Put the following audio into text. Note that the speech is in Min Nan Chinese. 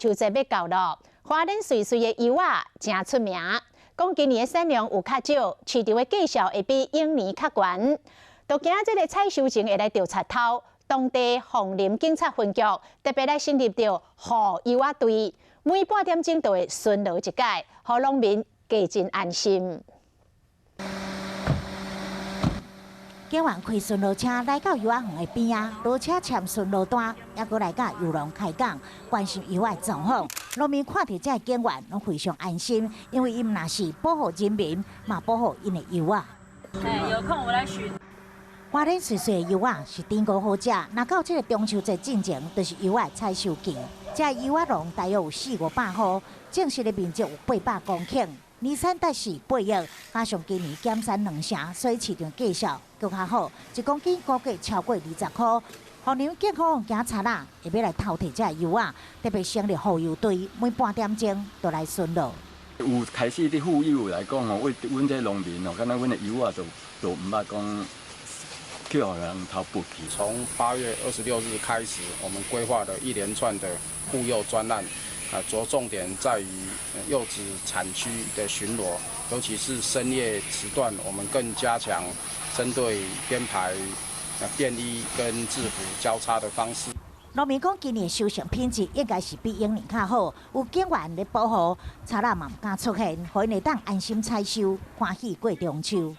秋節欲到囉，花蓮媠媠的柚仔誠出名。講今年的產量有較少，市場的價數會比往年較懸。都驚這个採收前會來著賊偷，當地鳳林警察分局特別來成立著護柚仔隊，每半點鐘就會巡邏一擺，予農民加真安心。警員開巡邏車來到柚仔園的邊仔，落車簽巡邏單，猶閣來佮柚農開講，關心柚仔狀況。農民看著這个警員，攏非常安心，因為𪜶毋但是保護人民，嘛保護𪜶的柚仔。有空我來巡。花蓮媠媠的柚仔是頂高好食，若到這个中秋節進前，就是柚仔採收期。這柚仔農大約有四五百戶，種植的面積有800公頃。年產達是8億，加上今年減產兩成，所以市場價數閣較好。1公斤估計超過20箍。鳳林警方驚賊仔會欲來偷提這柚仔，特別成立護柚隊，每半點鐘就來巡邏。有開始佇護柚來講吼，對阮這農民哦，敢若阮的柚仔就毋捌講去予人偷拔去。從8月26日開始，我們規劃了一連串的護柚專案。啊，著重點在於柚子產區的巡邏，尤其是深夜時段，我們更加強針對編排便衣跟制服交叉的方式。農民講，今年收成品質應該是比往年較好，有警員咧保護，賊仔嘛毋敢出現，予𪜶會當安心採收，歡喜過中秋。